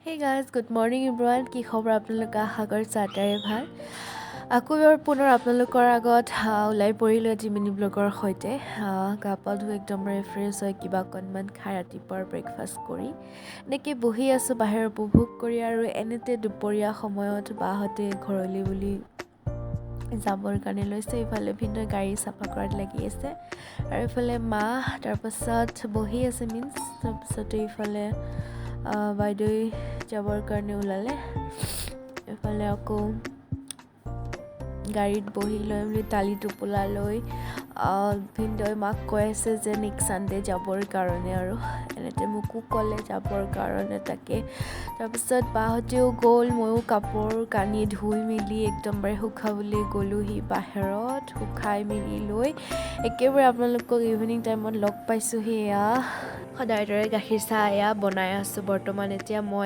Hey guys, good morning everyone. কি খবৰ আপোনালোকৰ? আশা কৰিছোঁ আটাইৰে ভাল। আকৌ এবাৰ পুনৰ আপোনালোকৰ আগত ওলাই পৰিলোঁ আজি মিনি ব্লগৰ সৈতে। গা পা ধুই একদম ফ্ৰেছ হৈ কিবা অকণমান খাই ৰাতিপুৱাৰ ব্ৰেকফাষ্ট কৰি এনেকৈ বহি আছোঁ বাহিৰ উপভোগ কৰি। আৰু এনেতে দুপৰীয়া সময়ত বাহঁতে ঘৰলৈ বুলি যাবৰ কাৰণে লৈছে। ইফালে ভিনদেউ গাড়ী চাফা কৰাত লাগি আছে আৰু ইফালে মা তাৰপাছত বহি আছে মিনছ। তাৰপিছতে ইফালে বাইদেৱে যাবৰ কাৰণে ওলালে। ইফালে আকৌ গাড়ীত বহি লৈ মেলি টালি টোপোলা লৈ ভিনদেউৱে মাক কৈ আছে যে নেক্সট ছানডে যাবৰ কাৰণে আৰু এনেতে মোকো ক'লে যাবৰ কাৰণে তাকে। তাৰপিছত বাহঁতেও গ'ল, ময়ো কাপোৰ কানি ধুই মেলি একদমবাৰে শুকাবলৈ গ'লোহি বাহিৰত। শুকাই মেলি লৈ একেবাৰে আপোনালোকক ইভিনিং টাইমত লগ পাইছোঁহি। এয়া সদায় দৰে গাখীৰ চাহ এয়া বনাই আছোঁ বৰ্তমান এতিয়া মই।